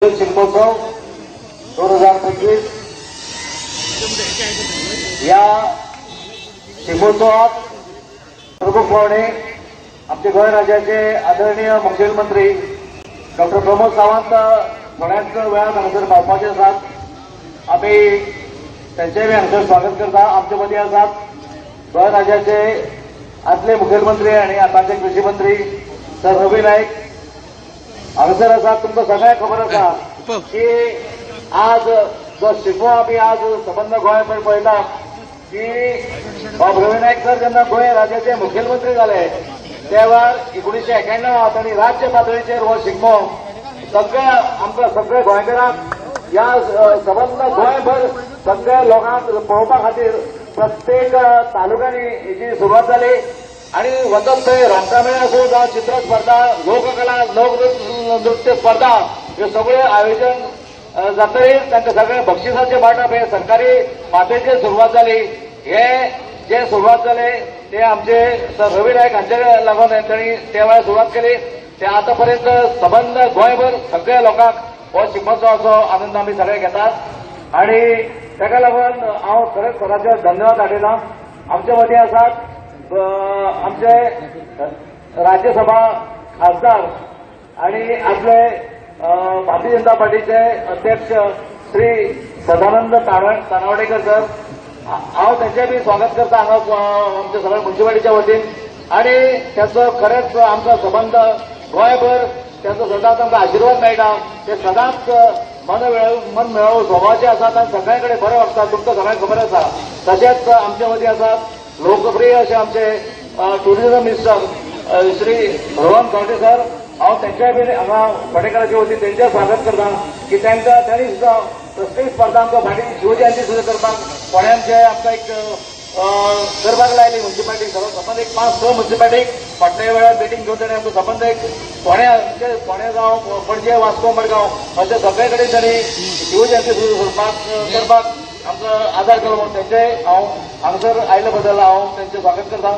अंतर्गत शिगमोत्सव 2025 या शिगमोत्सवात प्रमुख पावणे आमचे गोंय राज्याचे आदरणीय मुखेलमंत्री डॉक्टर प्रमोद सावंत थोड्याच वेळान हांगासर पावपाचे आसात. आमी तांचें बी हांगासर स्वागत करता. आमचे मदीं आसात गोंय राज्याचे आदले मुखेलमंत्री आनी आतांचे कृषी मंत्री सर रवी नायक हांगासर आसात. तुमकां सगळ्यांक खबर आसा की आज जो शिगमो आमी आज संबंद गोंयभर पळयता की बाब रवी नायक सर जेन्ना गोंय राज्याचे मुखेलमंत्री जाले त्या वेळार 1991 तांणी राज्य पातळीचेर हो शिगमो सगळ्या आमकां सगळ्या गोंयकारांक ह्या संबंद गोंयभर सगळ्या लोकांक पळोवपा खातीर प्रत्येक तालुक्यांनी हेची सुरवात जाली आनी वचत थंय रोमटामेळ आसूं जावं चित्र स्पर्धा, लोककला, लोकनृत्य स्पर्धा ह्यो सगळ्यो आयोजन जातकीर तांकां सगळें बक्षिसाचें वांटप हे सरकारी पातळीचेर सुरवात जाली. हे जे सुरवात जाले ते आमचे सर रवी नायक हांचे लागून तांणी त्या वेळार सुरवात केली. ते आतां पर्यंत संबंद गोंयभर सगळ्या लोकांक हो शिगमोत्सवाचो आनंद आमी सगळे घेतात आनी ताका लागून हांव खरेंच सराचे धन्यवाद धाडयता. आमचे मदीं आसात आमचे राज्यसभा खासदार आनी आपले भारतीय जनता पार्टीचे अध्यक्ष श्री सदानंद तानावडेकर सर, हांव तांचें बी स्वागत करता हांगा आमच्या सगळ्या म्युनिसिपालिटीच्या वतीन. आनी ताचो खरेंच आमकां संबंद गोंयभर तांचो सदांच आमकां आशिर्वाद मेळटा. ते सदांच मन मेळावू स्वभावाचे आसात आनी सगळ्या कडेन बरे वागतात, तुमकां सगळ्यांक खबर आसा. तशेंच आमचे मदीं आसात लोकप्रिय अशे आमचे tourism minister Shri Rohan Khaunte sir, हांव तांच्याय बी हांगा फडेकराचे वतीन तांचें स्वागत करता की तांकां तांणी सुद्दां कसलीय स्पर्धा आमकां फाटीं शिवजयंती सुद्दां करपाक फोंड्यांचे आमकां एक करपाक लायली म्युनिसिपालिटीक. संबंद एक 5-6 म्युनिसिपालिटीक फाटल्या वेळार मिटींग घेवन ताणें आमकां संबंद एक फोंड्या जावं पणजे, वास्को, मडगांव अशे सगळे कडेन तांणी शिवजयंती सुद्दां करपाक आमकां आदार केलो म्हणून तांचें हांव हांगासर आयले बद्दल हांव तांचें स्वागत करता.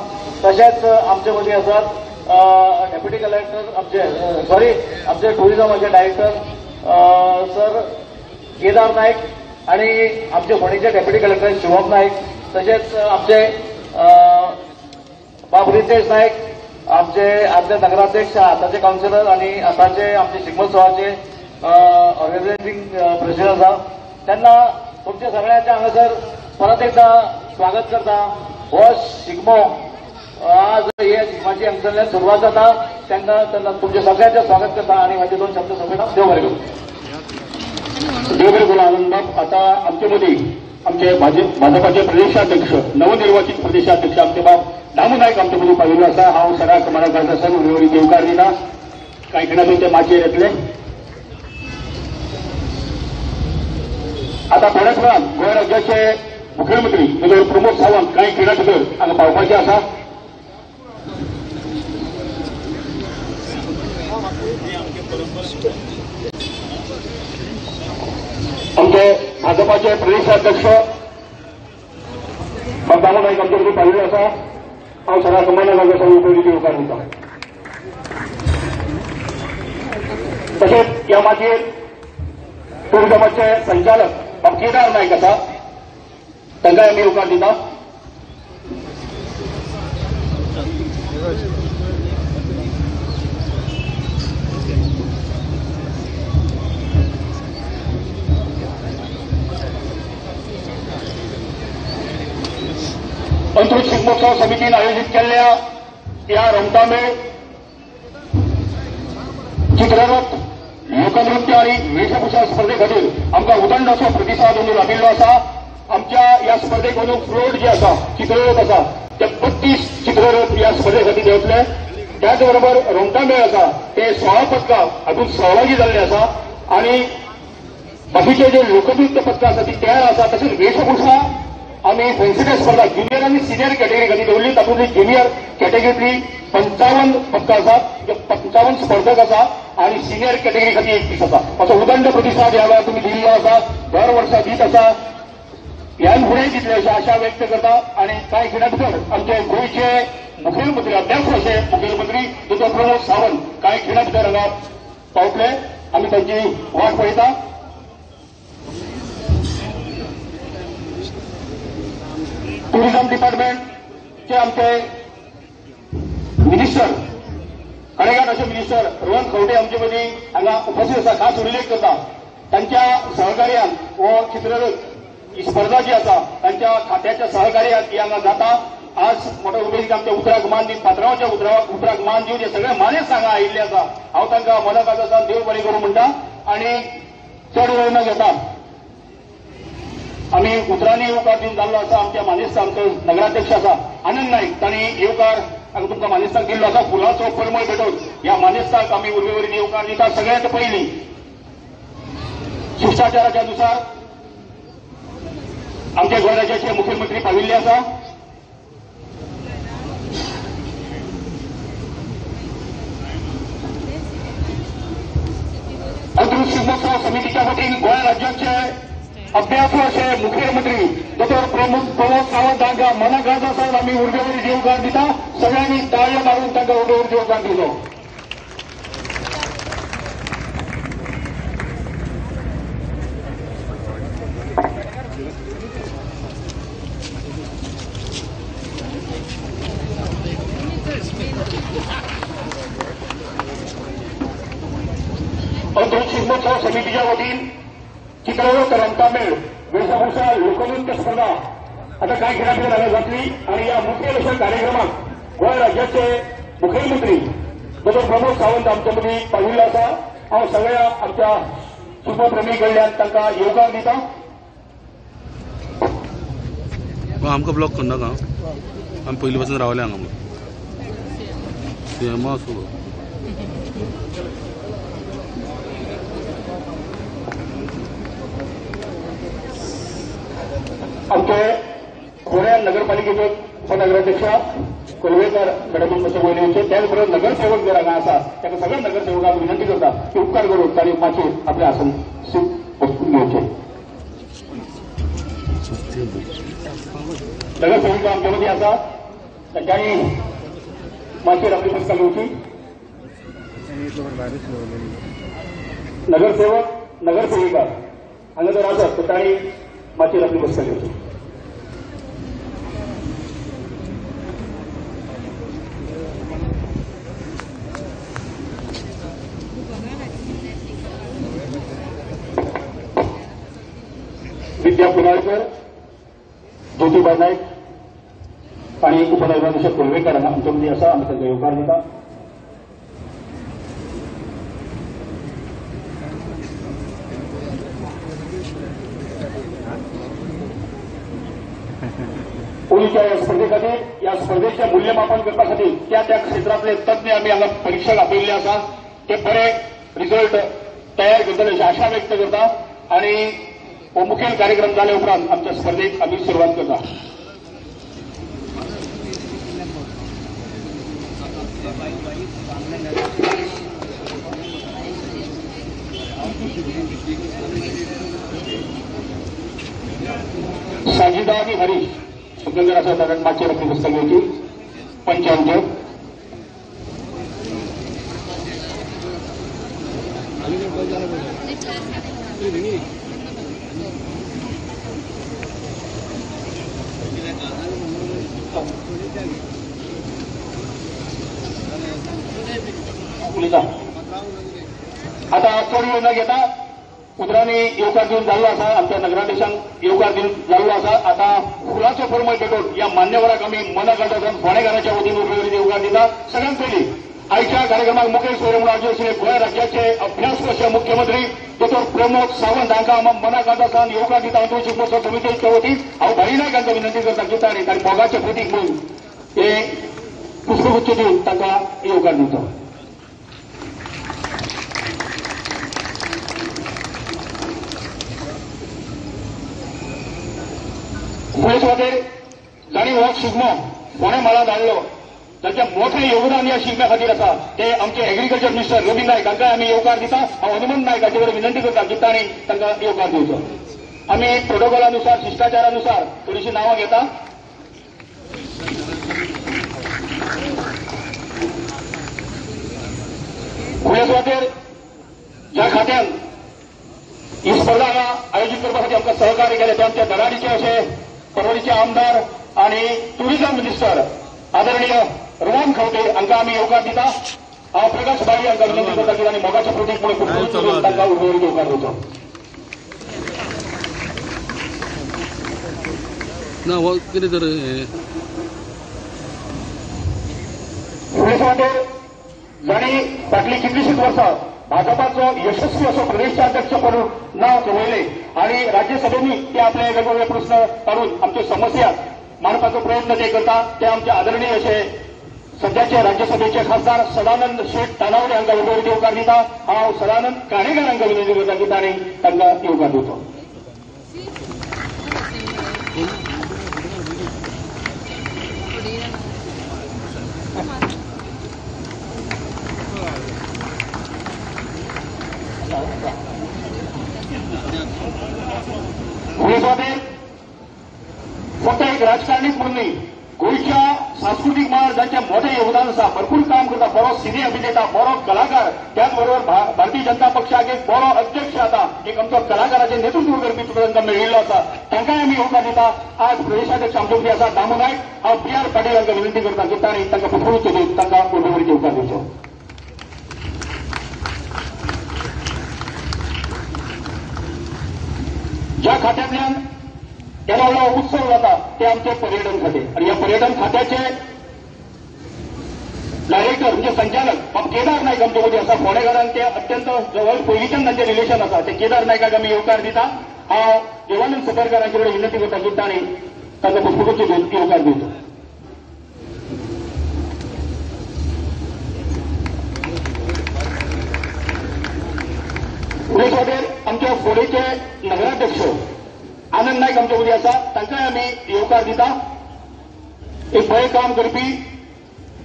तशेंच आमचे मदीं आसात डेप्युटी कलेक्टर आमचे सॉरी आमचे टुरिजमाचे डायरेक्टर सर केदार नायक आनी आमचे फोंडेचे डेप्युटी कलेक्टर शिवम नायक, तशेंच आमचे बाब रितेश नायक, आमचे आदले नगराध्यक्ष, आतांचे कावन्सिलर आनी आतांचे आमचे शिगमोत्सवाचे ऑर्गनायझींग प्रेसिडेंट आसा. तेन्ना तुमचे सगळ्यांचे हांगासर परत एकदां स्वागत करता. हो शिगमो आज हे शिगमाची हांगासरल्यान सुरवात जाता तेन्ना तेन्ना तुमचे सगळ्यांचे स्वागत करता आनी म्हाजे 2 शब्द सोंपयता. देव बरें करूं. देव बरें करूं आनंदबाब. आतां आमचे मदीं आमचे भाजपाचे प्रदेशाध्यक्ष, नवनिर्वाचित प्रदेशाध्यक्ष आमचे बाब दामू नायक आमचे मदीं पाविल्लो आसा. हांव सरा कुमारा आसा उमेदवारी येवकार दिना. कांय खिणा ते माचयेर येतले. आतां थोड्याच वेळान गोंय राज्याचे मुखेलमंत्री दोतोर प्रमोद सावंत कांय खिणा भितर हांगा पावपाचे आसा. आमचे भाजपाचे प्रदेशाध्यक्ष बाब दामू नायक आमचे मदीं पाविल्लो आसा. हांव सरा कुमारा आसा उमेदवारी येवकार दिता. तशेंच ह्या माचयेर टुरिजमाचे संचालक बाब केदार नायक आसा, तांकां आमी येवकार दिता. अंत्रुज शिगमोत्सव समितीन आयोजीत केल्ल्या ह्या रोमटामेळ, चित्ररथ, लोकनृत्य आनी वेशभूषा स्पर्धे खातीर आमकां उदंड असो प्रतिसाद अंदू लाभिल्लो आसा. आमच्या ह्या स्पर्धेक अंदू फ्लोट जे आसा, चित्ररथ आसा, ते 32 चित्ररथ ह्या स्पर्धे खातीर देंवतले. त्याच बरोबर रोमटामेळ आसा ते 16 पदकां हातूंत सहभागी जाल्ले आसा आनी बाकीचे जे लोकनृत्य पदकां आसा ती तयार आसा. तशेंच वेशभूषा आमी फॅन्सी ड्रेस स्पर्धा ज्युनियर आनी सिनियर कॅटेगरी खातीर दवरली. तातूंतली ज्युनियर कॅटेगरीतली 55 पदकां आसात, 55 स्पर्धक आसा आनी सिनियर कॅटेगरी खातीर 21 आसा. असो उदंड प्रतिसाद ह्या वेळार तुमी दिल्लो आसा, दर वर्सा दीत आसा, ह्यान फुडें दितले अशी आशा व्यक्त करता. आनी कांय खिणा भितर आमचे गोंयचे मुखेलमंत्री, अध्यक्ष अशे मुखेलमंत्री दोतोर प्रमोद सावंत कांय खिणा भितर हांगा पावतले. आमी तांची वाट पळयता. टुरिझम डिपार्टमेंटचे आमचे मिनिस्टर कडेघाट अशे मिनिस्टर रोहन खंवटे आमचे मदीं हांगा उपस्थित आसा. खास उल्लेख करता तांच्या सहकार्यान हो चित्ररथ ही स्पर्धा जी आसा तांच्या खात्याच्या सहकार्यान ही हांगा जाता. आज मोठ्या उमेदीन आमच्या उतराक मान दिवन पात्रांवाच्या उतराक मान दिवन हे सगळे मानेस्त हांगा आयिल्ले आसा. हांव तांकां मनाक आसा देव बरें करूं म्हणटा आनी चड वेळ न घेता आमी उतरांनी येवकार दिवन जाल्लो आसा. आमच्या मानेस्त आमचो नगराध्यक्ष आसा आनंद नायक तांणी येवकार हांगा तुमकां मानेस्तांक दिल्लो आसा. फुलाचो परमळ भेटोवन ह्या मानेस्तांक आमी उर्बेवरीत येवकार दिता. सगळ्यांत पयलीं शिश्टाचाराच्या नुसार आमच्या गोंय राज्याचे मुख्यमंत्री पाविल्ले आसा. अंत्रुज शिगमोत्सव समितीच्या वतीन गोंय राज्याचे अभ्यासू अशे मुख्यमंत्री दोतोर प्रमोद सावंत हांकां मनाक आसा आमी उर्बेवरीत येवकार दिता. सगळ्यांनी ताळयो मारून तांकां उर्बेवरीत येवकार दिलो. अंत्रुज शिगमोत्सव समितीच्या वतीन चित्ररथ रंगतामेळ वेशभूषा लोकनृत्य स्पर्धा आता कांय खिणा भितर हांगा जातली आनी ह्या मुखेल अशा कार्यक्रमाक गोंय राज्याचे मुखेलमंत्री दोतोर प्रमोद सावंत आमचे मदीं पाविल्लो आसा. हांव सगळ्या आमच्या शिगमोप्रेमी कडल्यान तांकां येवकार दिता. आमकां ब्लॉक करनाका, आमी पयलीं पासून रावले हांगा सीएम आसूं. आमचे खोऱ्या नगरपालिकेचे उपनगराध्यक्ष कोलवेकर मॅडम मातशें वयर येवचे. त्याच बरोबर नगरसेवक जर हांगा आसा ताका सगळ्या नगरसेवकांक विनंती करता की उपकार करून तांणी मातशें आपलें आसन सीट बसून घेवचें. नगरसेविका आमचे मदीं आसा तांच्यांनी मातशेर आपली बसका घेवची. नगरसेवक नगरसेविका हांगा जर आसत तर तांणी मातशेर आपली बसका घेवची. विद्या पुनाळकर, ज्योतिबा नायक आनी उपनगराध्यक्ष कोलवेकर हांगा आमचे मदीं आसा. आमी तांकां येवकार दिता. ओलीच्या या स्पर्धे खातीर ह्या स्पर्धेचें मूल्यमापन करपा खातीर त्या त्या क्षेत्रांतले तज्ञ आमी हांगा परिक्षक आपयिल्ले आसा. ते बरे रिजल्ट तयार करतले अशी आशा व्यक्त करता आनी हो मुखेल कार्यक्रम जाले उपरांत आमच्या स्पर्धेक आमी सुरवात करता. साजिदा आनी हरीश सगळे जर आसा कारण मातशेर आपली बसका घेवची. पंचांचे आता चड वेळ न घेता उतरांनी येवकार दिवन जाल्लो आसा. आमच्या नगराध्यक्षांक येवकार दिवन जाल्लो आसा. आतां फुलाचो परमळ पेटोवन ह्या मान्यवराक आमी मनाक आनी फोंडेकाराच्या वतीन उर्बेवरीत येवकार दिता. सगळ्यांत पयलीं आयच्या कार्यक्रमाक मुखेल सोयरे म्हणून हाजीर आशिल्ले गोंय राज्याचे अभ्यासू अशे मुख्यमंत्री दोतोर प्रमोद सावंत हांकां आमी मनाक आनी येवकार दिता. अंत्रुज शिगमोत्सव समितीच्या वतीन हांव भाई नायक हांकां विनंती करता की तांणी तांणी मोगाचें प्रतीक म्हणून हे पुष्पगुच्छ दिवन तांकां येवकार दिवचो. फुडें सुवातेर जांणी हो शिगमो फोंडें म्हालांत हाडलो तांचें मोठें योगदान ह्या शिगम्या खातीर आसा ते आमचे एग्रीकल्चर मिनिस्टर रवी नायक हांकां आमी येवकार दिता. हांव हनुमंत नायक हाचे कडेन विनंती करता की तांणी तांकां येवकार दिवचो. आमी प्रोटोकॉलानुसार शिश्टाचारानुसार थोडीशीं नांवां घेता. फुडें सुवातेर ज्या खात्यान ही स्पर्धा आयोजित करपा खातीर आमकां सहकार्य केलें ते आमच्या धराडीचे अशे पर्वरीचे आमदार आणि टुरिझम मिनिस्टर आदरणीय रोहन खंवटे हांकां आमी येवकार दिता. हांव प्रकाश बाई हांकां विनंती करता की तांणी मोगाचें प्रतीक म्हणून तांकां उर्बेवरीत येवकार दिवचो. ना हो कितें तर फुडले सुवातेर जांणी फाटलीं कितलींशींच वर्सां भाजपाचो यशस्वी असो प्रदेशाध्यक्ष करून नांव कमयलें आनी राज्यसभेंनी ते आपले वेगवेगळे प्रस्न काडून आमच्यो समस्या मांडपाचो प्रयत्न ते करता ते आमचे आदरणीय अशे सध्याचे राज्यसभेचे खासदार सदानंद शेठ तानावडे हांकां उमेदवारी येवकार दिता. हांव सदानंद काणेकार हांकां विनंती करता की तांणी तांकां येवकार दिवचो. फक्त एक राजकारणीच म्हणून न्ही, गोंयच्या सांस्कृतीक मळार जांचें मोठें योगदान आसा, भरपूर काम करता, बरो सिने अभिनेता, बरो कलाकार, त्याच बरोबर भारतीय जनता पक्षाक एक बरो अध्यक्ष आतां एक आमचो कलाकाराचें नेतृत्व करपी सुद्दां तांकां मेळिल्लो आसा, तांकांय आमी येवकार दिता. आज प्रदेशाध्यक्ष आमचे मदीं आसा दामू नायक. हांव पी आर पाटील हांकां विनंती करता की तांणी तांकां पुष्पगुच्छ दिवन तांकां उमेदवारी येवकार दिवचो. ज्या खात्यांतल्यान येदो व्हडलो उत्सव जाता ते आमचे पर्यटन खाते आनी ह्या पर्यटन खात्याचे डायरेक्टर म्हणजे संचालक बाब केदार नायक आमचे मदीं आसा. फोंडेकारांक ते अत्यंत जवळ पयलींच्यान तांचें रिलेशन आसा, ते केदार नायकाक आमी येवकार दिता. हांव देवानंद सतरकार हांचे कडेन विनंती करता की तांणी तांकां पुष्पगुच्छ दिवन येवकार दिवचो. फुडले सुवातेर आमच्या फोंडेचे नगराध्यक्ष आनंद नायक आमचे मदीं आसा, तांकांय आमी येवकार दिता. एक बरें काम करपी,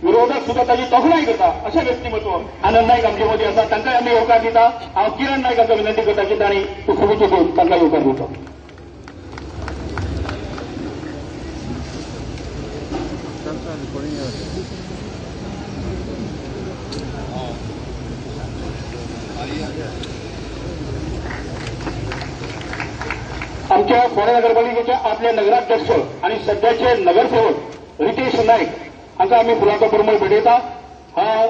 विरोधक सुद्दां ताची तोखणाय करता अशें व्यक्तिमत्व आनंद नायक आमचे मदीं आसा, तांकांय आमी येवकार दिता. हांव किरण नायक हांकां विनंती करता की तांणी पुष्पगुच्छ दिवन तांकां येवकार दिवचो. आमच्या फोंडें नगरपालिकेचे आदले नगराध्यक्ष आणि सध्याचे नगरसेवक रितेश नायक हांकां आमी फुलांचो परमळ भेटयता. हांव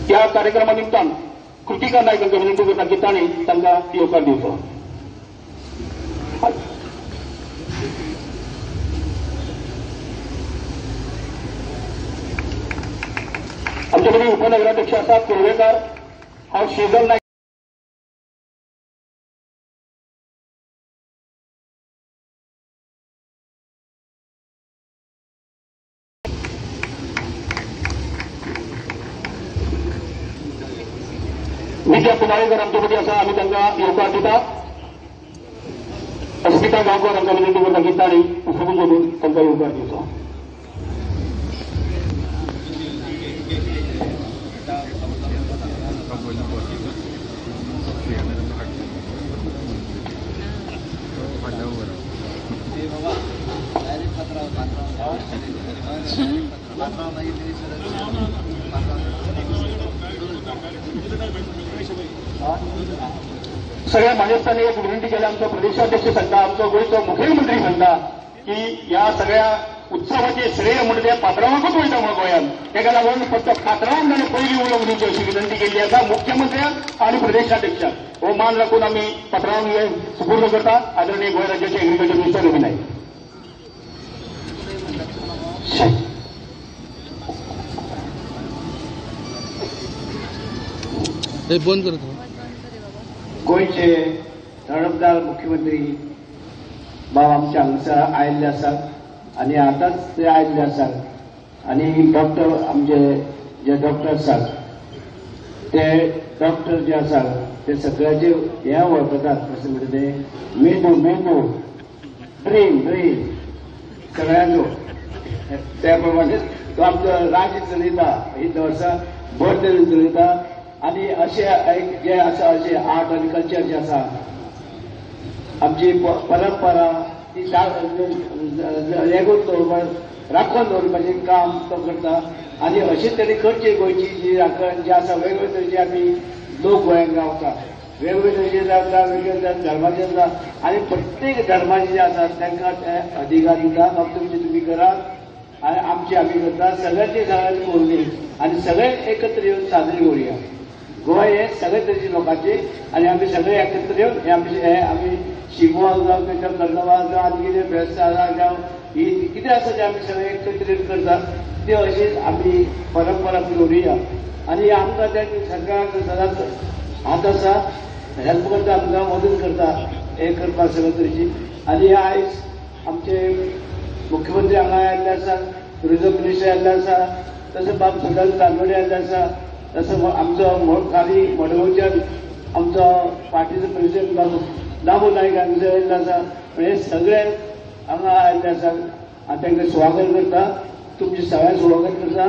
ह्या कार्यक्रमा निमतान कृतिका नायक हांकां विनंती करता की तांणी तांकां येवकार दिवचो. आमचे कडेन उपनगराध्यक्ष आसात कुर्वेकार. हांव शेजल नायक विद्या पुनाळेकर आमचे मदीं आसा, आमी तांकां येवकार दिता. अस्मिता गांवकर हांकां विनंती करता की तांणी पुष्पगुच्छ दिवन तांकां येवकार दिवचो. सगळ्या मानेस्तांनी एक विनंती केली, आमचो प्रदेशाध्यक्ष सांगता, आमचो गोंयचो मुखेलमंत्री सांगता की ह्या सगळ्या उत्सवाचे श्रेय म्हणजे ते पात्रांवाकूच वयता म्हणून गोंयांत, ताका लागून फक्त पात्रांवांक ताणें पयलीं उलोवंक दिवची अशी विनंती केल्ली आसा मुख्यमंत्र्यांक आनी प्रदेशाध्यक्षांक. हो मान राखून आमी पात्रांवांक हे सुपूर्द करता. आदरणीय गोंय राज्याचे एग्रीकल्चर मिनिस्टर रवी नायक. बंद करता. गोंयचे तडफदार मुख्यमंत्री बाब आमचे हांगसर आयिल्ले आसात आनी आतांच ते आयिल्ले आसात आनी डॉक्टर आमचे जे डॉक्टर आसात ते डॉक्टर जे आसात ते सगळ्याचे हें वळखतात, कशें म्हणटा ते मेंदू मेंदू ब्रेन ब्रेन सगळ्यांचो. त्या प्रमाणे तो आमचो राज्य चलयता, ही वर्सां बरे तरेन चलयता आनी अशें एक जे आसा अशें आर्ट आनी कल्चर जे आसा आमची परंपरा ती हें करून दवरपा, राखून दवरपाचें काम तो करता. आनी अशें तरेन करचे गोंयची जी राखण जी आसा वेगवेगळे तरेचे आमी लोक गोंयांत रावता, वेगवेगळे तरेचे रावता, वेगवेगळ्या धर्माचे आसा आनी प्रत्येक धर्माचे जे आसा तांकां ते अधिकार दिता, बाबा तुमचे तुमी करात आनी आमची आमी करता, सगळ्यांची सगळ्यांची करुनी आनी सगळे एकत्र येवन साजरी करुया. गोंय हे सगळे तरेचे लोकांचे आनी आमी सगळे एकत्र येवन हे आमचे हे आमी शिगमो जावं तांच्या कर्नवाल जावं आनी कितें फेस्त आसा जावं ही कितें आसा तें आमी सगळे एकत्र येवन करता, ते अशीच आमी परंपरा दवरुया. आनी आमकां त्या सरकाराक सदांच हात आसा, हेल्प करता, आमकां मदत करता हें करपाक सगळे तरेची. आनी आयज आमचे मुख्यमंत्री हांगा आयिल्ले आसा, टुरिजम मिनिस्टर आयिल्ले आसा, तशें बाब सदानंद तानवडे आयिल्ले आसा, तसो आमचो खाली मडगांवच्यान आमचो पार्टीचो प्रेसिडेंट बाब दामू नायक हांगसर आयिल्लो आसा. हे सगळे हांगा आयिल्ले आसा आनी तांकां स्वागत करता, तुमचें सगळ्यांक स्वागत करता.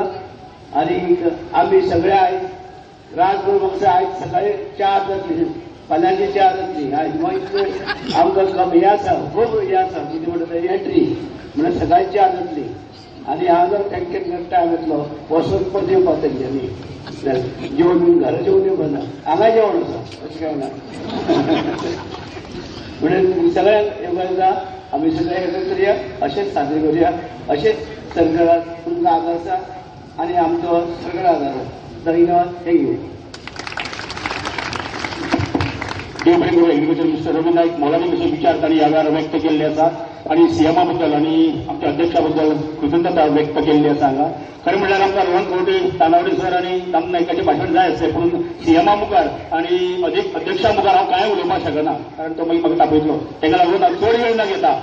आनी आमी सगळे आयज रातभर म्हाका आयज सकाळी 4 जातली, फाल्यांची 4 जातली आयज, मागीर आमकां कमी हें आसा, खूब हें आसा कितें म्हणटा एंट्री म्हणल्यार सकाळी 4 जातली. आनी हांगा तांकां टायम येतलो वचून परत येवपाक तेंच्यांनी जेवण बीन घरा जेवण येवपा ना, हांगा जेवण आसा अशें कांय ना. म्हणून सगळ्यांक येवपाक जाता, आमी सगळे एकत्र या, अशेंच साजरे करुया, अशेंच सरकाराक तुमकां आदार आसा आनी आमचो सगळो आदार आसा. धन्यवाद, thank you. देव बरें करूं एग्रीकल्चर मिनिस्टर रवी नायक मोलादीक अशे विचार तांणी ह्या वेळार व्यक्त केल्ले आसा आनी सीएमा बद्दल आनी आमच्या अध्यक्षा बद्दल कृतज्ञता व्यक्त केल्ली आसा. हांगा खरें म्हणल्यार आमकां रोहन खंवटे, तानावडे सर आनी दामू नायकाचें भाशण जाय आसलें, पूण सीएमा मुखार आनी अध्यक्षा मुखार हांव कांय उलोवपाक शकना, कारण तो मागीर म्हाका तापयतलो. ताका लागून हांव चड वेळ ना घेता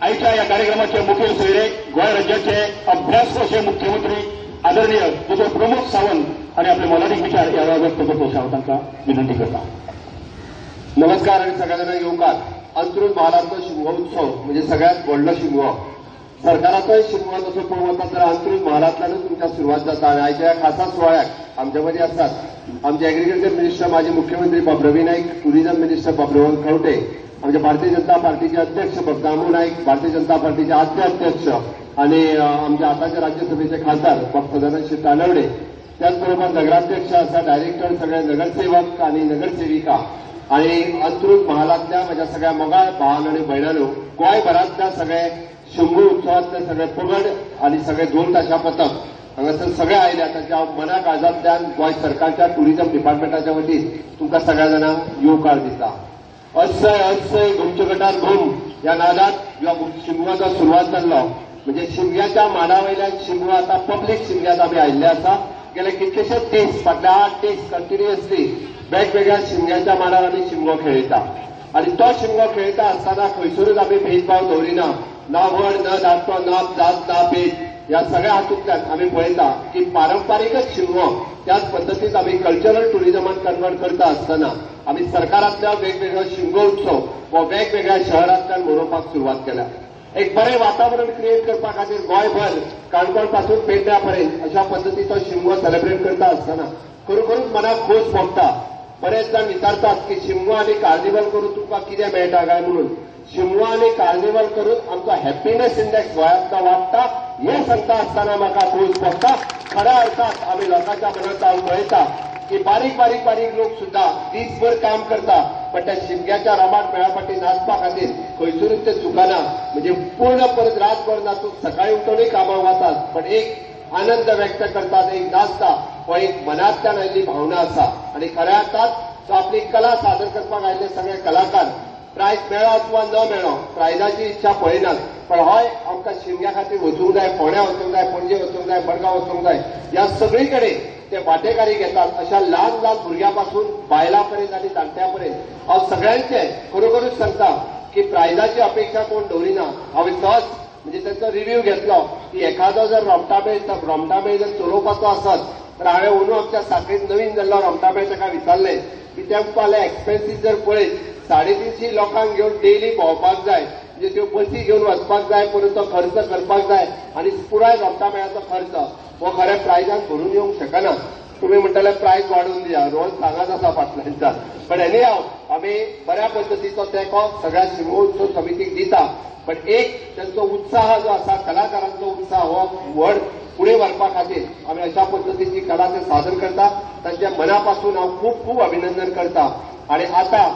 आयच्या ह्या कार्यक्रमाचे मुखेल सोयरे गोंय राज्याचे अभ्यास अशे मुख्यमंत्री आदरणीय दोतोर प्रमोद सावंत आनी आपले मोलादीक विचार ह्या वेळार व्यक्त करता अशें हांव तांकां विनंती करता. नमस्कार आनी सगळ्या जाणांक येवकार. अंत्रुज म्हालांतलो शिमगो उत्सव म्हणजे सगळ्यात व्हडलो शिमगो, सरकाराचोय शिमगो तसो पळोवंक वता तर अंत्रुज म्हालांतल्यानूच तुमच्या सुरवात जाता. आनी आयच्या ह्या खासा सुवाळ्याक आमच्या मदीं आसात आमचे एग्रीकल्चर मिनिस्टर माजी मुख्यमंत्री बाब रवी नायक, टुरिझम मिनिस्टर बाब रोहन खंवटे, आमच्या भारतीय जनता पार्टीचे अध्यक्ष बाब दामू नायक, भारतीय जनता पार्टीचे आद्य अध्यक्ष आनी आमच्या आतांचे राज्यसभेचे खासदार बाब सदानंद तानवडे, त्याचबरोबर नगराध्यक्ष आसा, डायरेक्टर, सगळे नगरसेवक आनी नगरसेविका आनी अंत्रुज महालांतल्या म्हज्या सगळ्या मोगाळ भावान आनी भयणांनो, गोंयभरांतल्या सगळे शिमगो उत्सवांतले सगळे पगड आनी सगळे ढोल ताशा पथक हांगासर सगळे आयल्या तांच्या हांव मना काळजांतल्यान गोंय सरकारच्या टुरिझम डिपार्टमेंटाच्या वतीन तुमकां सगळ्या जाणांक येवकार दिता. अस्सय अस्सय घुमचे गटार घूम ह्या नादात ह्या शिमग्याचो सुरवात जाल्लो, म्हणजे शिमग्याच्या माडा वयल्यान शिमगो आतां पब्लीक शिमग्यांत आमी आयिल्ले आसा. गेले कितलेशेच दीस, फाटले 8 दीस कंटिन्युअसली वेगवेगळ्या शिमग्याच्या माडार आमी शिमगो खेळयता आनी तो शिमगो खेळयता आसतना खंयसरूच आमी भेदभाव दवरिना, ना व्हड ना धाकटो, ना जात ना भेद, ह्या सगळ्या हातूंतल्यान आमी पळयता की पारंपारीकच शिमगो त्याच पद्दतीन आमी कल्चरल टुरिझमान कन्वर्ट करता आसतना आमी सरकारांतल्या वेगवेगळो शिमगो उत्सव हो वेगवेगळ्या शहरांतल्यान मनोवपाक सुरवात केल्या. एक बरें वातावरण क्रिएट करपा खातीर गोंयभर काणकोण पासून पेडण्या पर्यंत अशा पद्दतीचो शिमगो सेलिब्रेट करता आसतना खरोखरूच मनाक खोस भोगता. बरेच जाण विचारतात की शिमगो आनी कार्निवल करून तुमकां कितें मेळटा काय म्हणून. शिमगो आनी कार्निवल करून आमचो हॅपीनेस इंडेक्स गोंयांतलो वाडटा हें सांगता आसतना म्हाका खोस भोगता. खऱ्या अर्थात आमी लोकांच्या मनांत हांव पळयता की बारीक बारीक बारीक लोक सुद्दां दीसभर काम करता, पण त्या शिमग्याच्या रमाट मेळा फाटी नाचपा खातीर खंयसरूच ते चुकना, म्हणजे पूर्ण परत रातभर नाचून सकाळी उठूनय कामाक वतात, पण एक आनंद व्यक्त करतात, एक नाचता, हो एक मनांतल्यान आयिल्ली भावना आसा. आनी खऱ्या अर्थात तो आपली कला सादर करपाक आयिल्ले सगळे कलाकार प्रायज मेळो अथवा न मेळो प्रायजाची इच्छा पळयनात, पण हय आमकां शिमग्या खातीर वचूंक जाय, फोंड्या वचूंक जाय, पणजे वचूंक जाय, मडगांव वचूंक जाय, ह्या सगळी कडेन ते वाटेकारी घेतात. अशा ल्हान ल्हान भुरग्यां पासून बायलां पर्यंत आनी जाणट्यां पर्यंत हांव सगळ्यांचे खरोखरूच सांगता की प्रायजाची अपेक्षा कोण दवरिना. हांवें सहज म्हणजे तांचो रिव्यू घेतलो की एखादो जर रोमटामेळ जर चलोवपाचो आसत तर हांवें अंदू आमच्या साखळींत नवीन जाल्लो रोमटामेळ ताका विचारलें की तेमकां एक्सपेन्सीस जर पळयत 350 लोकांक घेवन डेली भोंवपाक जाय, म्हणजे त्यो बसी घेवन वचपाक जाय, परत तो खर्च करपाक जाय आनी पुराय रोमटामेळाचो खर्च हो खरें प्रायजान भरून येवंक शकना. तुमी म्हणटले प्रायज वाडोवन दिया, रोज सांगत आसा फाटल्यानच्यान, पण एनी हांव आमी बऱ्या पद्दतीचो तेंको सगळ्या शिमगोत्सव समितीक दिता, पण एक तांचो उत्साह जो आसा, कलाकारांचो उत्साह हो व्हड फुडें व्हरपा खातीर आमी अशा पद्दतीची कला ते सादर करता. तांच्या मनापासून हांव खूब खूब अभिनंदन करता. आनी आतां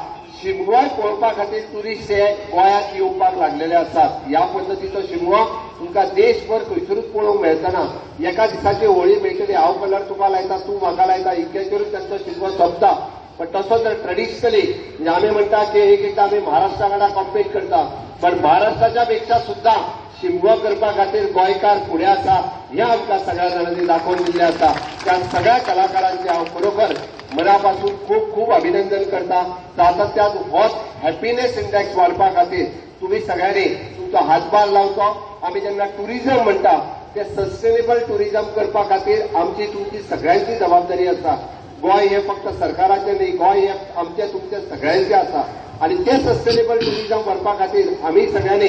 शिमगोय पळोवपा खातीर ट्युरिस्ट हे गोंयांत येवपाक लागलेले आसात. ह्या पद्दतीचो शिमगो तुमकां देशभर खंयसरूच पळोवंक मेळचना. एका दिसाची होळी मेळटली, हांव कलर तुका लायता, तूं म्हाका लायता, इतक्याचेरूच तांचो शिमगो सोंपता. पण तसो जर ट्रेडिशनली म्हणजे आमी म्हणटा की एक एकदां आमी महाराष्ट्रा वांगडा कॉम्पीट करता, पण महाराष्ट्राच्या पेक्षा सुद्दां शिमगो करपा खातीर गोंयकार फुडें आसा हें आमकां सगळ्या जाणांनी दाखोवन दिल्लें आसा. त्या सगळ्या कलाकारांचें हांव खरोखर मनापासून खूब खूब अभिनंदन करता. सातत्यान होच हॅपीनेस इंडेक्स वाडपा खातीर तुमी सगळ्यांनी तुमचो हातभार लावचो. आमी जेन्ना ट्युरिजम म्हणटा ते सस्टेनेबल ट्युरिजम करपा खातीर आमची तुमची सगळ्यांची जबाबदारी आसा. गोंय हें फक्त सरकाराचें न्ही, गोंय हें आमचें तुमचें सगळ्यांचें आसा आनी तें सस्टेनेबल ट्युरिजम व्हरपा खातीर आमी सगळ्यांनी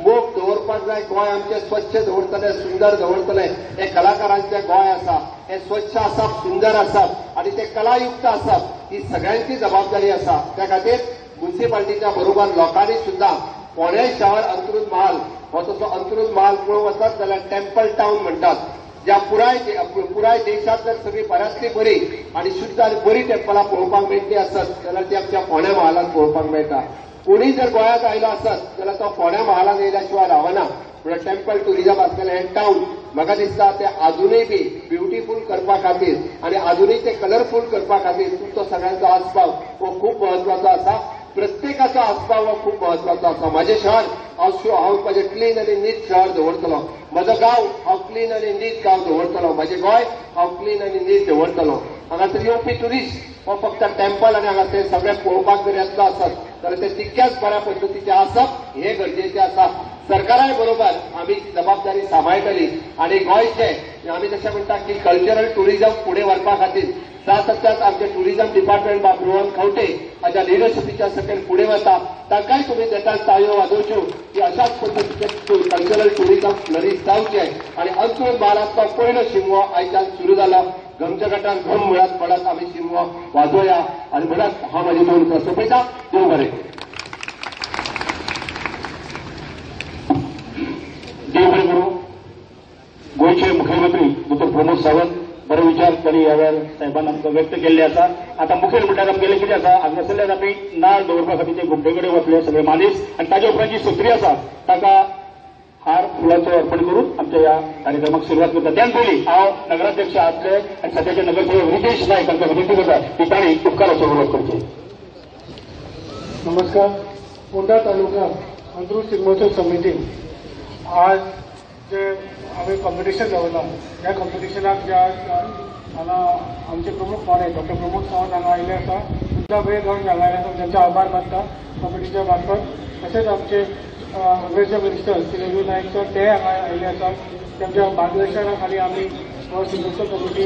मोग दवरपाक जाय. गोंय आमचें स्वच्छ दवरतलें, सुंदर दवरतलें, हें कलाकारांचें गोंय आसा. हें स्वच्छ आसप, सुंदर आसप आनी तें कलायुक्त आसप ही सगळ्यांची जबाबदारी आसा. त्या खातीर मुन्सिपाल्टीच्या बरोबर लोकांनी सुद्दां फोंडें शहर अंत्रुज महाल हो तसो अंत्रुज महाल पळोवंक वचत जाल्यार टेम्पल टावन म्हणटात, ज्या पुराय देशांत जर सगळी बऱ्यांतली बरी आनी शुद्ध आनी बरी टेम्पलां पळोवपाक मेळटली आसत जाल्यार ती आमच्या फोंड्या महालांत पळोवपाक मेळटा. कोणीय जर गोंयांत आयलो आसत जाल्यार तो फोंड्या महालांत येयल्या शिवाय रावना. म्हणल्यार टेम्पल ट्युरिजम आसलेलें हें टावन म्हाका दिसता तें आजुनूय बी ब्युटिफूल करपा खातीर आनी आजुनूय तें कलरफूल करपा खातीर तुमचो सगळ्यांचो आस्पाव हो खूब म्हत्वाचो आसा. प्रत्येकाचो आस्पाव हो खूब म्हत्वाचो आसा. म्हाजें शहर हांव म्हाजें क्लीन आनी नीट शहर दवरतलो, म्हजो गांव हांव क्लीन आनी नीट गांव दवरतलो, म्हाजें गोंय हांव क्लीन आनी नीट दवरतलो. हांगासर येवपी ट्युरिस्ट हो फक्त टेम्पल आनी हांगासर सगळें पळोवपाक जर येतलो आसत जाल्यार ते तितक्याच बऱ्या पद्दतीचें आसप हें गरजेचें आसा. सरकाराय बरोबर आमी जबाबदारी सांबाळटली आनी गोंयचें आमी जशें म्हणटा की कल्चरल ट्युरिजम फुडें व्हरपा खातीर सातत्यान आमचें ट्युरिजम डिपार्टमेंट बाब रोहन खंवटे हाच्या लिडरशिपीच्या सकयल फुडें वता. तांकांय तुमी नेटान ताळयो वाजोवच्यो की अशाच पद्दतीचें कल्चरल ट्युरिजम फ्लरीश जावचें आनी अंत्रुज म्हालांतलो पयलो शिमगो आयच्यान सुरू जाला. घमघमाटान घम म्हणत म्हणत आमी शिमगो वाजोवया आनी म्हणत हांव म्हाजी दोन उतरां सोंपयता. देव बरें. देव बरें करूं. गोंयचे मुखेलमंत्री डॉक्टर प्रमोद सावंत बरे विचार तांणी ह्या वेळार साहेबान आमकां व्यक्त केल्ले आसा. आतां मुखेल म्हणल्यार आमगेलें कितें आसा, हांगासरल्यान आमी नाळ दवरपा खातीर ते घुमटे कडेन वतले सगळे मानेस आनी ताजे उपरांत जी सत्री आसा ताका हार फुलांचो अर्पण करून आमच्या ह्या कार्यक्रमाक सुरवात करता. त्यान पयलीं हांव नगराध्यक्ष आसले आनी सद्याचे नगरसेवक रितेश नायक हांकां विनंती करता की तांणी उपकाराचें उलोवप करचें. नमस्कार. पोंडा तालुका अंत्रुज शिगमोत्सव समिती आज जे आमी कॉम्पिटिशन दवरलां, ह्या कॉम्पिटिशनाक ज्या हांगा आमचे प्रमुख पावणे डॉक्टर प्रमोद सावंत हांगा आयिल्ले आसा, सुद्दां वेळ काडून हांगा आयिल्ले आसा, तांचे आभार मानता कॉम्पिटिशना मार्फत. तशेंच आमचे अग्रेसर मिनिस्टर श्री रवी नायक सर ते हांगा आयिल्ले आसात. तांच्या मार्गदर्शना खाली आमी हो शिगमोत्सव कमिटी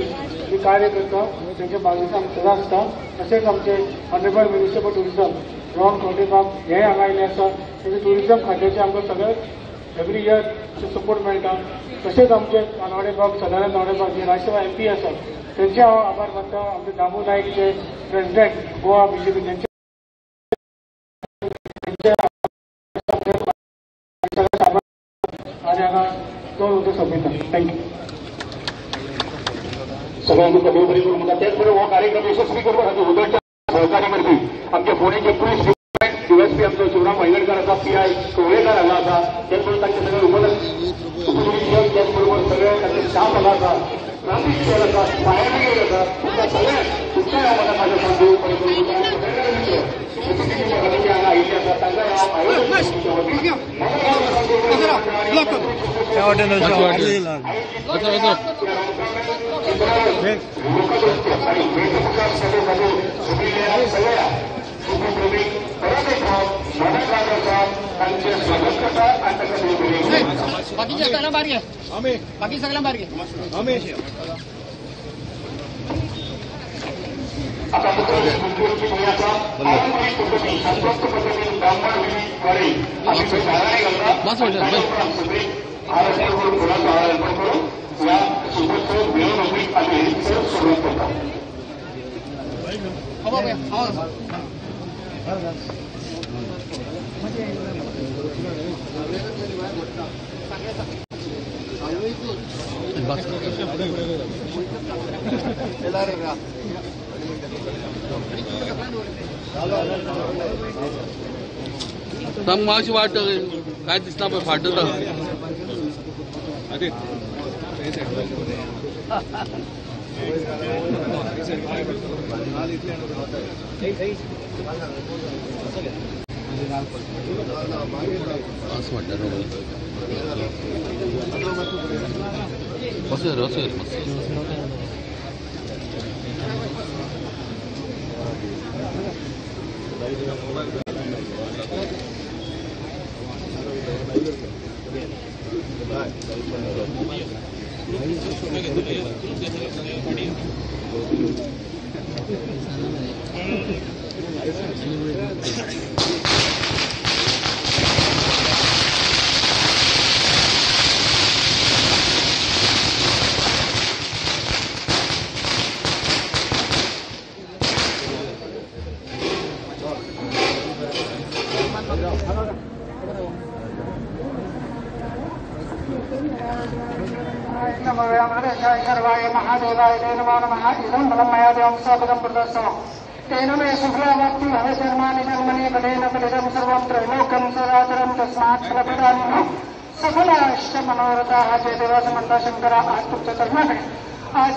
जी कार्य करता तांचे मार्गदर्शन आमकां सदां आसता. तशेंच आमचे honourable minister for tourism Rohan Khaunte बाब हे हांगा आयिल्ले आसा. तांचे ट्युरिजम खात्याचे आमकां सगळें एवरी इयर सपोर्ट मेळटा. तशेंच आमचे तानावडे बाब सदानंद तानावडे बाब जे राज्यसभा एमपी आसात तांचे हांव आभार मानता. आमचे दामू नायक जे प्रेसिडेंट गोवा बीजेपी तांचे आनी हांगा दोन उतरां सोंपयता. Thank you. सगळ्यांक देव बरें करूं म्हणटा. त्याच बरोबर हो कार्यक्रम यशस्वी करपा खातीर उदळच्या सहकार्य करपी आमच्या फोंडेचे पुलीस डीएसपी आमचो शिवराम वायंगणकर आसा, पीआय कवळेकर हांगा आसा, त्याच बरोबर तांचे सगळे उपनिरीक्षक, त्याच बरोबर सगळे तांचे स्टाफ हांगा आसा, ट्राफीक सेल आसा, फायर ब्रिगेड आसा. तुमकां सगळ्यांक तुमकांय हांव म्हाका म्हाजें सांगू बरें करूं. सगळे प्रतिनिधी हांगा आयिल्ले आसा तांकांय हांव आयोजन आणि वेशभूषा स्पर्धेसाठी जमिल्ल्या सगळ्या सुखप्रेमी परत एक फावट मदत आसा तांचें स्वागत करता आनी ताका देव बरें. बाकीचे सगळ्यांक बारीक आहे, बाकी सगळ्यांक बारीक आहे. आता आसा पारंपरीक पद्दतीन शास्त्रोक्त पद्दतीन ब्राह्मण विधीद्वारे आमी थंय धाराणी घालता. सगळी हार अर्पण करून फुलांचो हार अर्पण करून ह्या शिगमोत्सव मिरवणुकीक आमी सुरवात करता. सांग मातशी वाट काय दिसना पळय फाट असं वाटतं असं असं तेन मे शुक्लावक्ति भवशर्माणि जन्मनि बलेन बलिदं सर्वं त्रैलोक्यं सदाचरं तस्मात् फलप्रदानिनो सफलाश्च मनोरथाः जय देवा समर्थ शंकरा. आज तुमच्या चरणाकडे आज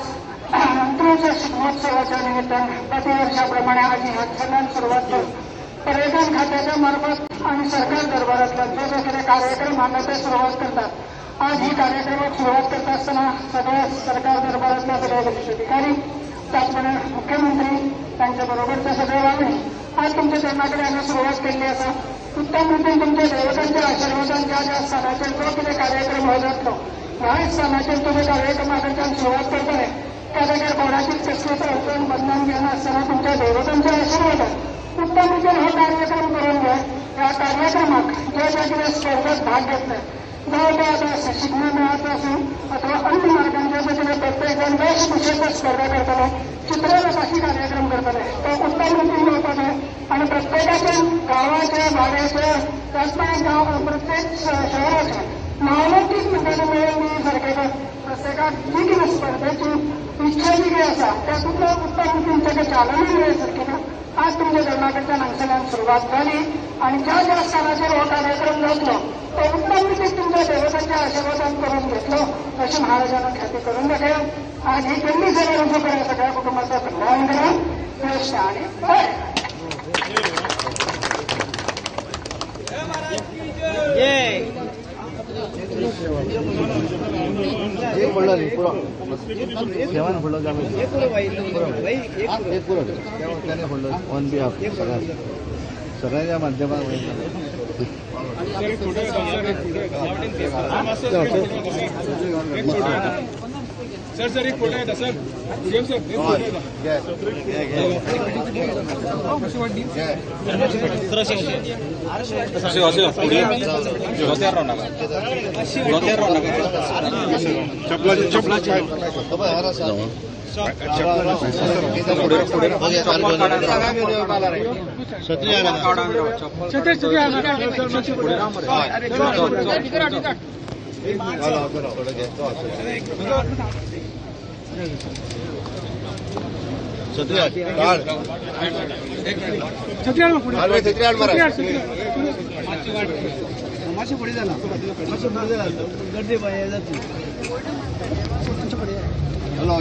अंतरुच्या शिगमोत्सवाच्या निमित्तानं प्रतिवर्षाप्रमाणे आज ह्या छंदान सुरुवात करून पर्यटन खात्याच्या मार्फत आणि सरकार दरबारातल्या जे जे काही कार्यक्रम आणतात ते सुरुवात करतात. आज ही कार्यक्रमात सुरुवात करत असताना सगळ्या सरकार दरबारातल्या सगळे वरिष्ठ अधिकारी, त्याचप्रमाणे मुख्यमंत्री, त्यांच्याबरोबरचे सगळे वागणे आज तुमच्या चरणाकडे आम्ही सुरुवात केली असा उत्तम रीतीने तुमच्या देवतांच्या आशीर्वादान ज्या ज्या स्थानाचेर जो कितें कार्यक्रम हो जातलो ह्या स्थानाचेर तुमी कार्यक्रमाकडच्यान सुरवात करतले त्या जाग्यार कोणाचीच कसलीच अडचण बंधन घेनासतना तुमच्या देवतांच्या आशीर्वादान उत्तम रितीन हो कार्यक्रम करून घे. ह्या कार्यक्रमाक जे जे कितें स्पर्धेत भाग घेतले जावं ते आतां शिगमो मेळाचो आसूं अथवा अन्य मार्गान जे जे कितें प्रत्येक जाण वेशभूषेचो स्पर्धा करतले, चित्ररथाची कार्यक्रम करतले तो उत्तम रितीन जावपाक जाय आनी प्रत्येकाच्या गांवाचे वाड्याचे त्याचप्रमाणे गांव प्रत्येक शहराचे नावलौकीक म्हणटा तें मेळून सारकें प्रत्येकाक जी कितें स्पर्धेची इच्छा जी कितें आसा तातूंतलो उत्तम रितीन ताका चालना मेळ्ळे सारकें ना. आज तुमच्या धर्माकडच्यान हांगसरल्यान सुरवात जाली आनी ज्या ज्या स्थानाचेर हो कार्यक्रम जातलो तो उत्तम रितीन तुमच्या देवतांच्या आशीर्वादान करून घेतलो अशी महाराजांना ख्याती करून दाखय. आज ही केल्ली सेवा रुजू करा, सगळ्या कुटुंबाचं कल्याण करा. श्रेष्ठ आणि बरे. सगळ्यांच्या माध्यमात सर सर एक फोटो येता सर सीएम सर एक फोटो येता.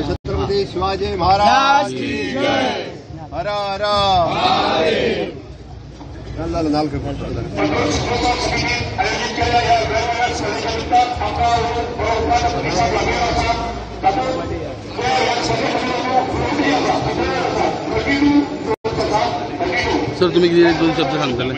छत्रपती शिवाजी महाराज की जय. हर हर नाल्क सर तुम्ही किती दोन शब्द सांगतले?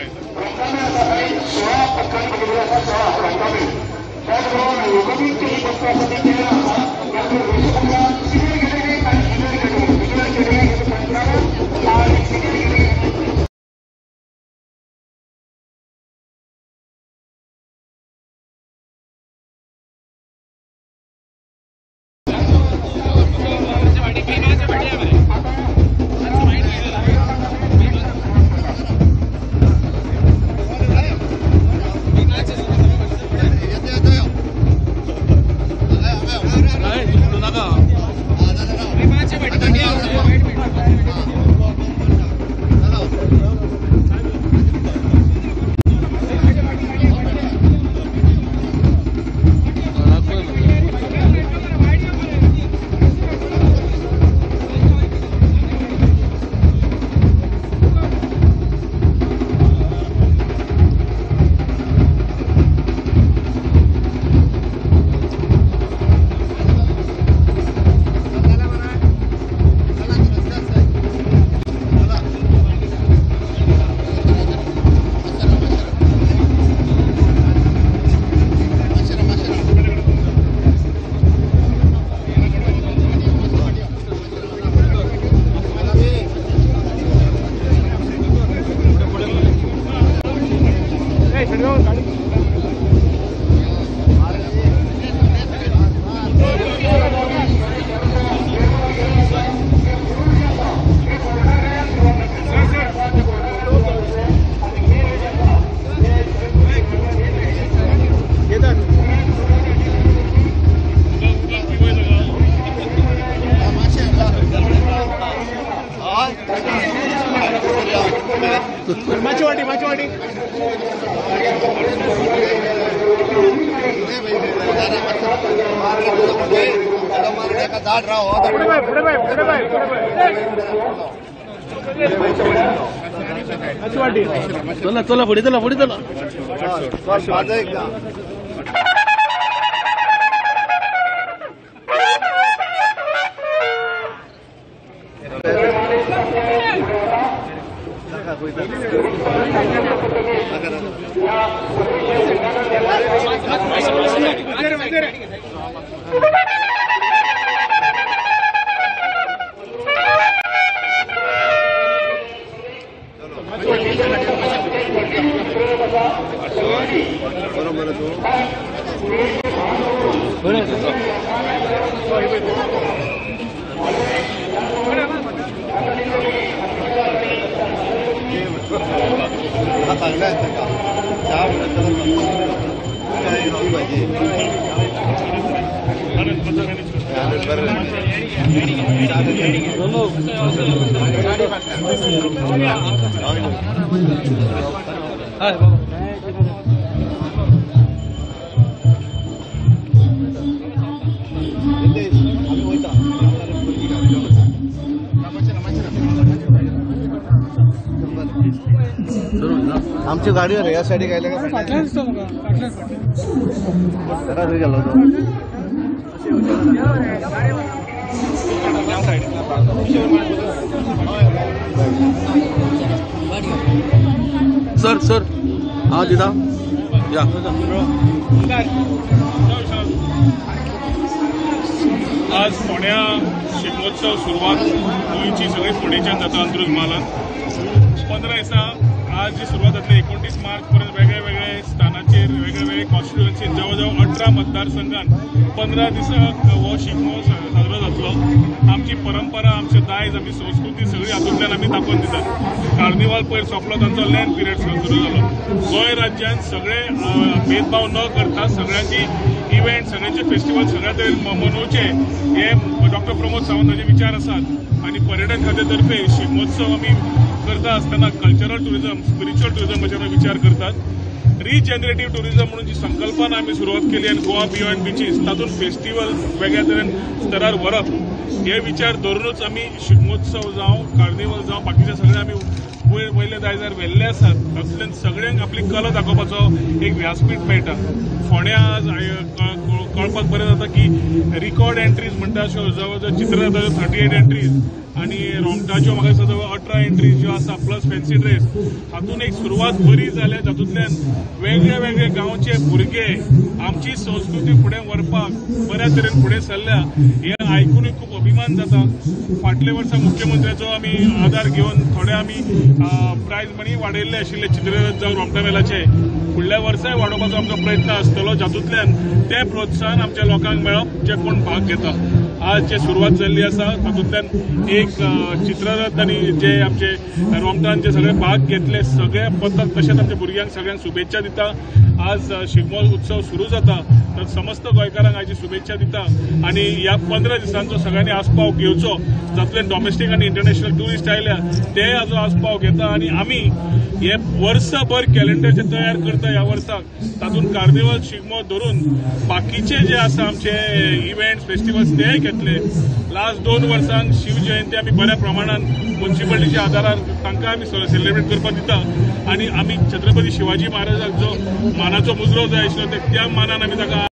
माची वाटी माची वाटी. चला चला फुडें चला फुडें चला. आमची गाडी रे या सायडीक आयले काय फाटल्यान दिसता म्हाका फाटल्यान फाटल्यान गेलो तो. सर सर हां दिता या. आज फोंड्या शिगमोत्सव सुरवात गोंयची सगळी फोंडेच्यान जाता अंत्रुज म्हालांत. 15 दिसा आज जी सुरवात जातली 29 मार्च पर्यंत वेगळे वेगळे स्थानाचेर वेगळे वेगळे कॉन्स्टिट्युएन्सीन जवळ जवळ 18 मतदारसंघात 15 दिसांक हो शिगमो साजरो जातलो. आमची परंपरा, आमचें दायज, आमची संस्कृती सगळी हातूंतल्यान आमी दाखोवन दितात. कार्निवाल पयर सोंपलो, तांचो लँड पिरियड सुरू जालो. गोंय राज्यांत सगळे भेदभाव न करता सगळ्यांची इव्हेंट, सगळ्यांचे फेस्टिवल सगळ्या तरेन मनोवचे हे डॉक्टर प्रमोद सावंत हाचे विचार आसात. आनी पर्यटन खात्या तर्फे शिगमोत्सव आमी करता आसतना कल्चरल टुरिझम, स्पिरिच्युअल टुरिझमाचेर विचार करतात. रिजनरेटीव टुरिझम म्हणून जी संकल्पना आमी सुरवात केली आनी गोवा बियॉन्ड बिचीस तातूंत फेस्टिवल वेगळ्या तरेन स्तरार व्हरप हे विचार धरूनच आमी शिगमोत्सव जावं, कार्निवल जावं, बाकीचे सगळे आमी वयले दायजार व्हेल्ले आसात. तातूंतल्यान सगळ्यांक आपली कला दाखोवपाचो एक व्यासपीठ मेळटा. फोंड्या आज कळपाक बरें जाता की रिकॉर्ड एंट्रीज म्हणटा अश्यो जवळ जवळ चित्ररथाच्यो 38 एंट्रीज आनी रोमटाच्यो म्हाका दिसता जवळ 18 एंट्रीज ज्यो आसा प्लस फॅन्सी ड्रेस हातून एक सुरवात बरी जाल्या. जातूंतल्यान वेगळे वेगळे गांवचे भुरगे आमची संस्कृती फुडें व्हरपाक बऱ्या तरेन फुडें सरल्या हें आयकुनूय खूब अभिमान जाता. फाटल्या वर्सा मुख्यमंत्र्याचो आमी आदार घेवन थोडे आमी प्रायज मनी वाडयल्ले आशिल्ले चित्ररथ जावं रोमटा मेलाचे. फुडल्या वर्साय वाडोवपाचो आमचो प्रयत्न आसतलो, जातूंतल्यान तें प्रोत्साहन आमच्या लोकांक मेळप जे कोण भाग घेता. आज जे सुरवात जाल्ली आसा तातूंतल्यान एक चित्ररथ आनी जे आमचे रोमटान जे सगळे भाग घेतले सगळे पथक तशेंच आमच्या भुरग्यांक सगळ्यांक शुभेच्छा दिता. आज शिगमो उत्सव सुरू जाता तर समस्त गोंयकारांक आयची शुभेच्छा दिता आनी ह्या 15 दिसांचो सगळ्यांनी आस्पाव घेवचो, जातूंतल्यान डॉमेस्टीक आनी इंटरनॅशनल ट्युरिस्ट आयल्या ते हाजो आस्पाव घेता. आनी आमी हे वर्सभर कॅलेंडर जे तयार करता ह्या वर्साक तातूंत कार्निवल, शिगमो धरून बाकीचे जे आसा आमचे इव्हेंट्स, फेस्टिवल्स तेय घेतले. लास्ट 2 वर्सांक शिव जयंती आमी बऱ्या प्रमाणान म्युनिसिपालिटीच्या आदारान तांकां आमी सेलिब्रेट करपाक दिता आनी आमी छत्रपती शिवाजी महाराजाक जो मानाचो मुजरो जाय आशिल्लो त्या मानान आमी ताका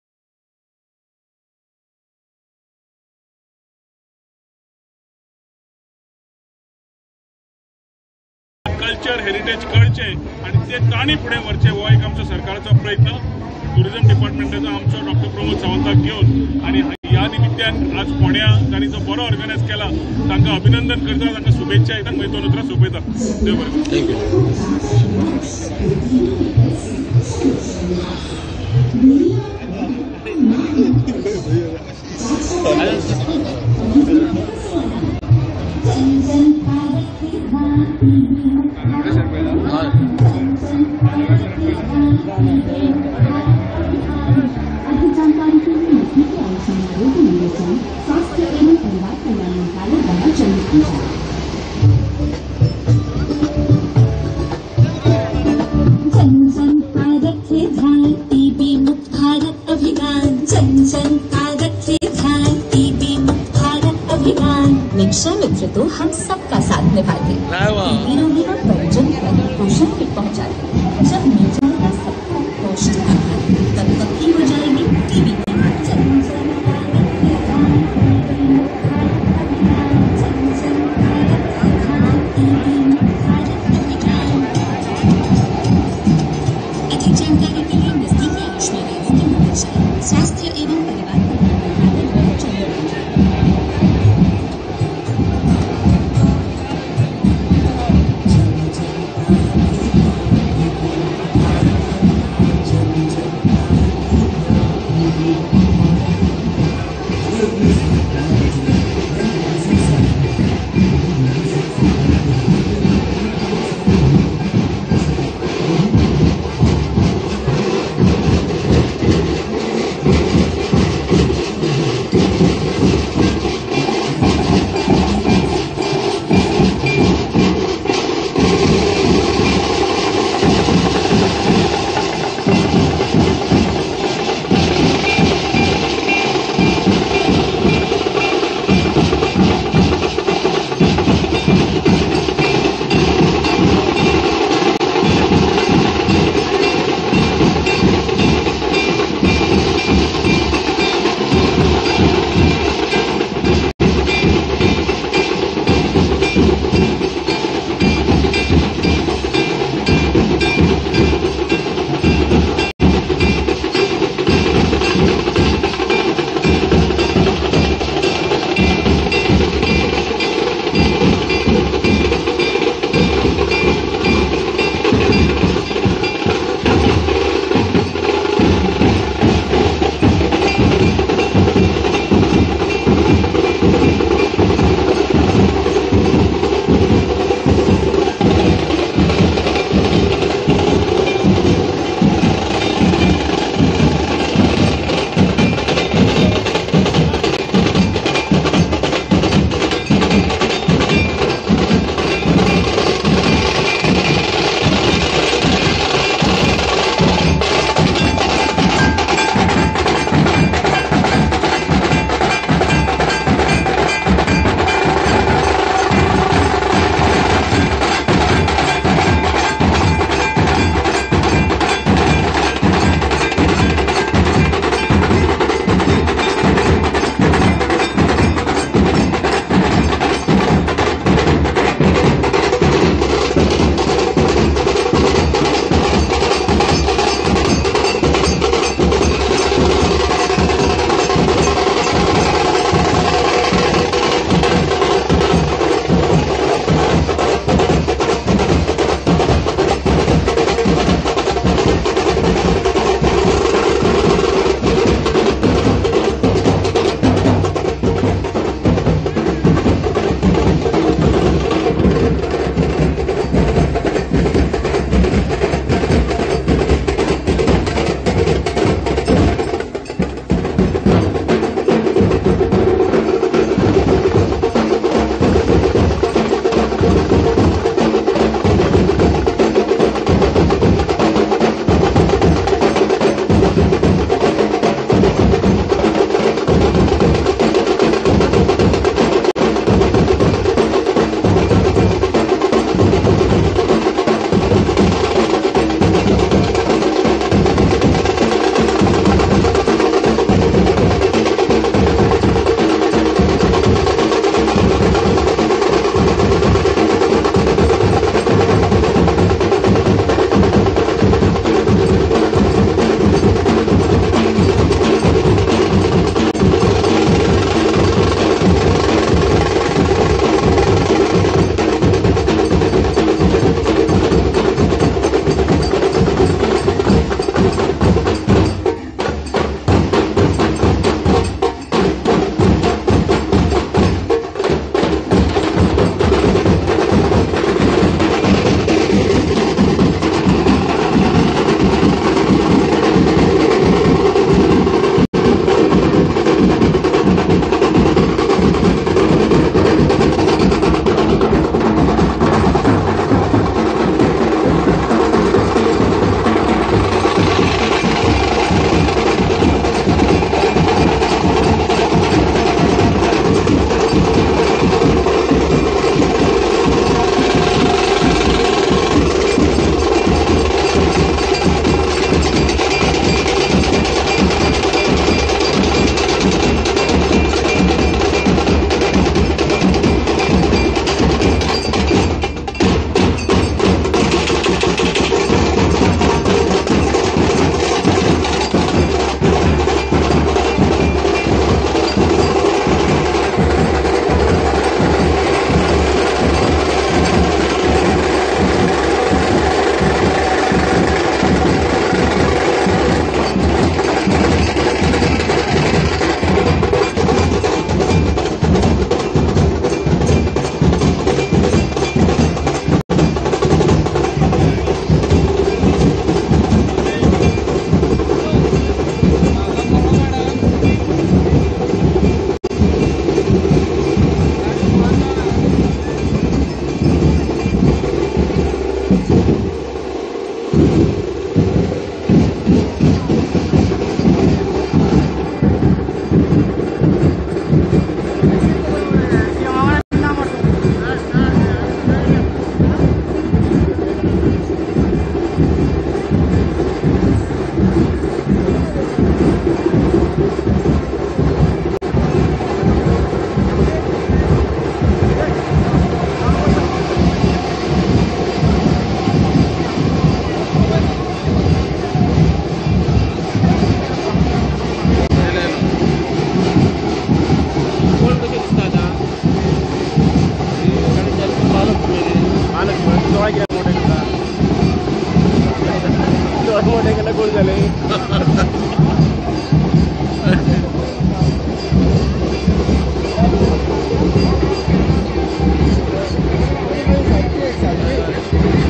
कल्चर हेरिटेज कळचें आनी ते तांणी फुडें व्हरचें हो एक आमचो सरकाराचो प्रयत्न. टुरिझम डिपार्टमेंटाचो आमचो डॉक्टर प्रमोद सावंताक घेवन आनी ह्या निमित्तान आज फोंड्या तांणी जो बरो ऑर्गनायज केला तांकां अभिनंदन करता, तांकां शुभेच्छा दिता, मागीर दोन उतरां सोंपयता. देव बरें करूं. Thank you. स्वास्थ्य एवं परिवार कल्याण मंत्रालय द्वारा चलित की जाए।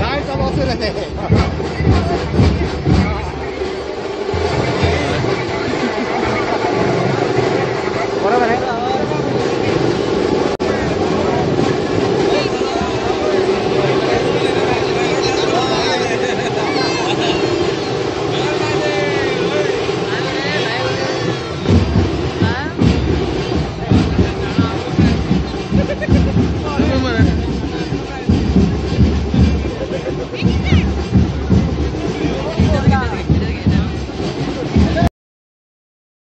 काय चालू असेल.